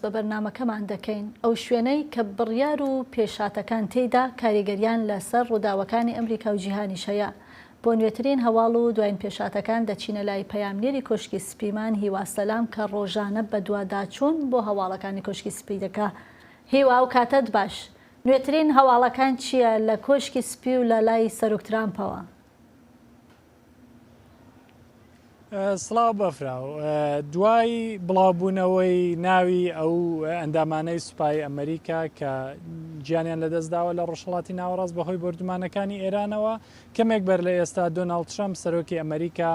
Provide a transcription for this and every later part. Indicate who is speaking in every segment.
Speaker 1: بە بەرنامەکەمان دەکەین، ئەو شوێنەی کە بڕیار و پێشهاتەکان تێیدا کاریگەریان لە سەر ڕووداوەکانی ئەمریکا و جیهانیش هەیە. بۆ نوێترین هەواڵ و دواین پێشهاتەکان دەچینە لای پەیامنێری کۆشکی سپیمان هیوا سەلام کە ڕۆژانە بەدواداچوون بۆ هەواڵەکانی کۆشکی سپی دەکا. هیوا ئەو کاتەت باش. نوێترین هەواڵەکان چییە لە کۆشکی سپی و لە لای سەرۆک ترامپەوە؟
Speaker 2: سڵاو بەفراو. دوای بڵاوبوونەوەی ناوی ئەو ئەندامانەی سوپای ئەمریکا کە گیانیان لەدەستداوە لە ڕۆژهەڵاتی ناوەڕاست بەهۆی بۆردومانەکانی ئێرانەوە، کەمێک بەر لە ئێستا دۆناڵد ترەمپ سەرۆکی ئەمریکا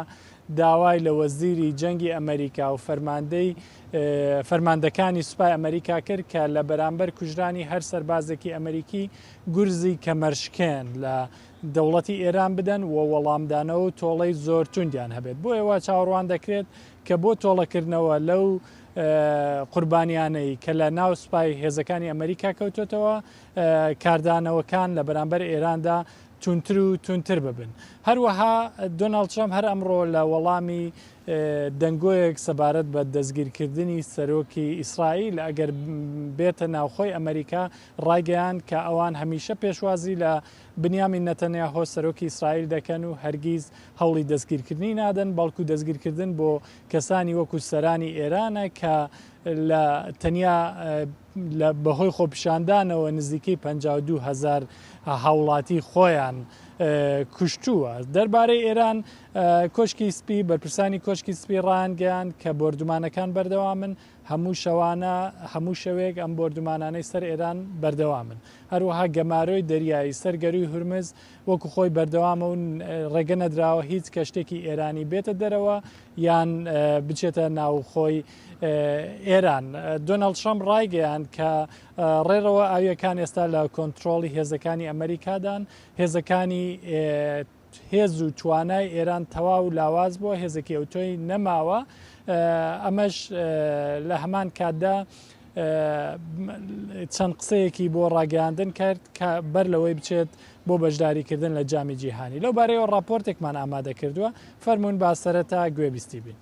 Speaker 2: داوای لە وەزیری جەنگی ئەمریکا و فەرماندەی فەرماندەکانی سوپای ئەمریکا کرد کە لە بەرامبەر کوژرانی هەر سەربازێکی ئەمریکی گورزی کەمەرشکێن لە دەوڵەتی ئێران بدەن و وەڵامدانەوە و تۆڵەی زۆر توندیان هەبێت. بۆیە وا چاوەڕوان دەکرێت کە بۆ تۆڵەکردنەوە لەو قوربانیانەی کە لە ناو سوپای هێزەکانی ئەمریکا کەوتۆتەوە، کاردانەوەکان لە بەرامبەر ئێراندا توندتر و توندتر ببن. هەروەها دۆناڵد ترەمپ هەر ئەمڕۆ لە وەڵامی دەنگۆیەک سەبارەت بە دەستگیرکردنی سەرۆکی ئیسرائیل ئەگەر بێتە ناوخۆی ئەمریکا ڕایگەیاند کە ئەوان هەمیشە پێشوازی لە بنیامین نەتەنیاهۆ سەرۆکی ئیسرائیل دەکەن و هەرگیز هەوڵی دەستگیرکردنی نادەن، بەڵکو دەستگیرکردن بۆ کەسانی وەکو سەرانی ئێرانە کە لە تەنیا لە بەهۆی خۆپیشاندانەوە نزیکەی 52 هەزار هاوڵاتی خۆیان کوشتووە. دەربارەی ئێران کۆشکی سپی بەرپرسانی کۆشکی سپی ڕایانگەیاند کە بۆردومانەکان بەردەوامن، هەموو شەوانە هەموو شەوێک ئەم بۆردومانانەی سەر ئێران بەردەوامن. هەروەها گەمارۆی دەریایی سەر گەرووی هورمز وەکو خۆی بەردەوامە و ڕێگە نەدراوە هیچ کەشتێکی ئێرانی بێتە دەرەوە یان بچێتە ناوخۆی ئێران. دۆناڵد ترەمپ ڕایگەیاند کە ڕێڕەوە ئاوییەکان ئێستا لە کۆنترۆڵی هێزەکانی ئەمریکادان، هێزەکانی هێز و توانای ئێران تەواو لاواز بووە، هێزێکی ئەوتۆی نەماوە، ئەمەش لە هەمان کاتدا چەند قسەیەکی بۆ ڕاگەیاندن کرد کە بەر لەوەی بچێت بۆ بەشداریکردن لە جامی جیهانی. لەو بارەیەوە ڕاپۆرتێکمان ئامادە کردووە، فەرموون با سەرەتا گوێبیستی بین.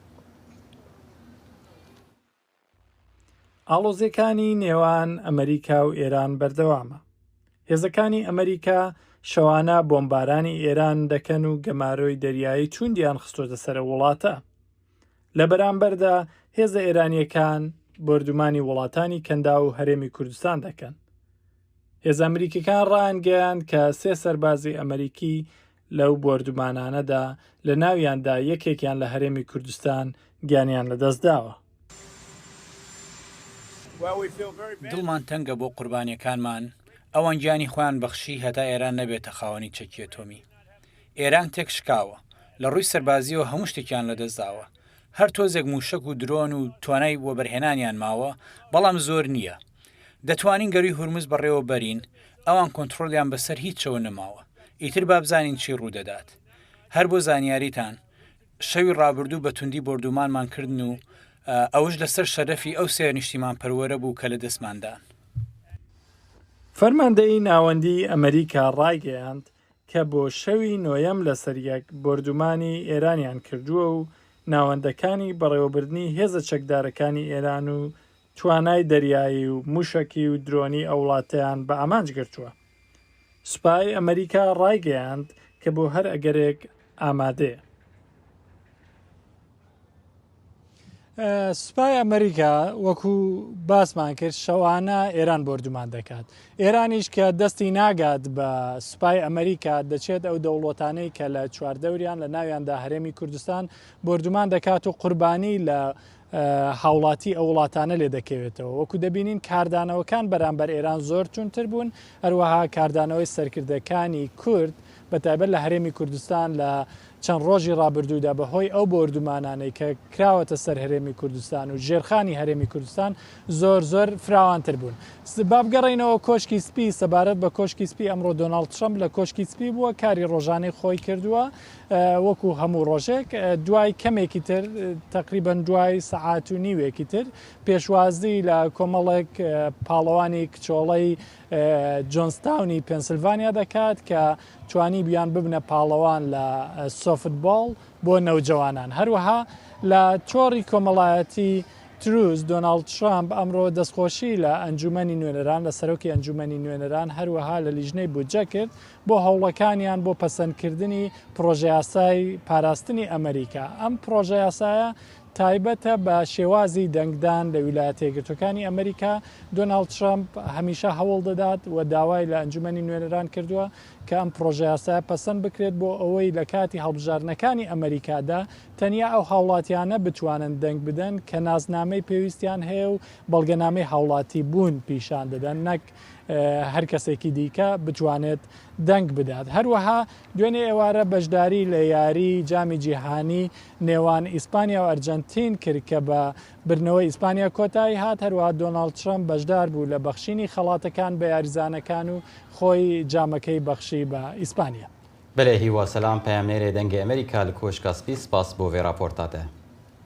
Speaker 2: ئاڵۆزییەکانی نێوان ئەمەریکا و ئێران بەردەوامە. هێزەکانی ئەمەریکا شەوانە بۆمبارانی ئێران دەکەن و گەمارۆی دەریایی تووندیان خستۆتە سەر ئەو وڵاتە. لە بەرامبەردا هێزە ئێرانییەکان بۆردومانی وڵاتانی کەنداو و هەرێمی کوردستان دەکەن. هێزە ئەمریکیەکان ڕایانگەیاند کە سێ سەربازی ئەمریکی لەو بۆردومانانەدا لە ناویاندا یەکێکیان لە هەرێمی کوردستان گیانیان لەدەستداوە.
Speaker 3: دڵمان تەنگە بۆ قوربانیەکانمان، ئەوان گیانی خۆیان بەخشی هەتا ئێران نەبێتە خاوەنی چەکی ئەتۆمی. ئێران تێکشکاوە، لە ڕووی سەربازیەوە هەموو شتێکیان لەدەستداوە، هەر تۆزێک مووشەک و درۆن و توانای وەبەرهێنانیان ماوە، بەڵام زۆر نییە. دەتوانین گەرووی هورمز بەڕێوە بەرین، ئەوان کۆنتڕۆڵیان بەسەر هیچەوە نەماوە. ئیتر با بزانین چی ڕوودەدات. هەر بۆ زانیاریتان، شەوی ڕابردوو بە توندی بۆردوومانمان کردن و ئەوەش لەسەر شەرەفی ئەو سێ نیشتیمانپەروەرە بوو کە لەدەستمان دان.
Speaker 2: فەرماندەیی ناوەندیی ئەمریکا ڕایگەیاند کە بۆ شەوی نۆیەم لەسەر یەک بۆردومانی ئێرانیان کردووە و ناوەندەکانی بەڕێوەبردنی هێزە چەکدارەکانی ئێران و توانای دەریایی و موشەکی و درۆنی ئەو وڵاتەیان بە ئامانج گرتووە. سوپای ئەمەریکا ڕایگەیاند کە بۆ هەر ئەگەرێک ئامادەیە. سوپای ئەمریکا وەکو باسمان کرد شەوانە ئێران بۆردومان دەکات ئێرانیش کە دەستی ناگات بە سوپای ئەمریکا دەچێت ئەو دەوڵەتانەی کە لە چواردەوریان لە ناویاندا هەرێمی کوردستان بۆردومان دەکات و قوربانی لە هاوڵاتی ئەو وڵاتانە لێ دەکەوێتەوە وەکو دەبینین کاردانەوەکان بەرامبەر ئێران زۆر توندتر بوون هەروەها کاردانەوەی سەرکردەکانی کورد بە تایبەت لە هەرێمی کوردستان لە چەند ڕۆژی ڕابردوودا بە هۆی ئەو بۆردومانانەی کە کراوەتە سەر هەرێمی کوردستان و ژێرخانی هەرێمی کوردستان زۆر زۆر فراوانتر بوون. با بگەڕێینەوە کۆشکی سپی، سەبارەت بە کۆشکی سپی ئەمڕۆ دۆناڵد ترەمپ لە کۆشکی سپی بووە، کاری ڕۆژانەی خۆی کردووە وەکو هەموو ڕۆژێک، دوای کەمێکی تر تەقریبەن دوای سەعات و نیوێکی تر پێشوازی لە کۆمەڵێک پاڵەوانی کچۆڵەی جۆنستاونی پێنسلڤانیا دەکات کە توانیبیان ببنە پاڵەوان لە سۆفتبۆڵ بۆ نەوجەوانان. هەروەها لە تۆڕی کۆمەڵایەتی تروس، دۆناڵد ترەمپ ئەمڕۆ دەستخۆشی لە ئەنجوومەنی نوێنەران، لە سەرۆکی ئەنجوومەنی نوێنەران، هەروەها لە لیژنەی بودجە کرد بۆ هەوڵەکانیان بۆ پەسەندکردنی پڕۆژەیاسای پاراستنی ئەمریکا. ئەم پڕۆژەیاسایە تایبەتە بە شێوازی دەنگدان لە ویلایەتە یەکگرتووەکانی ئەمریکا. دۆناڵد ترەمپ هەمیشە هەوڵ دەدات و داوای لە ئەنجوومەنی نوێنەران کردووە کە ئەم پڕۆژەیاسایە پەسەند بکرێت بۆ ئەوەی لە کاتی هەڵبژاردنەکانی ئەمریکادا تەنیا ئەو هاوڵاتیانە بتوانن دەنگ بدەن کە نازنامەی پێویستیان هەیە و بەڵگەنامەی هاوڵاتی بوون پیشان دەدەن نەک هەر کەسێکی دیکە بتوانێت دەنگ بدات. هەروەها دوێنێ ئێوارە بەشداری لە یاری جامی جیهانی نێوان ئیسپانیا و ئەرجەنتین کرد کە بە بردنەوەی ئیسپانیا کۆتایی هات، هەروەها دۆناڵد ترەمپ بەشدار بوو لە بەخشینی خەڵاتەکان بە یاریزانەکان و خۆی جامەکەی بەخشی بە ئیسپانیا.
Speaker 4: بەلێ هیوا سەلام پەیامنێرێ دەنگێ ئەمریکا لە کۆشکا سپی سپاس بۆ ڤێ راپۆرتا تە.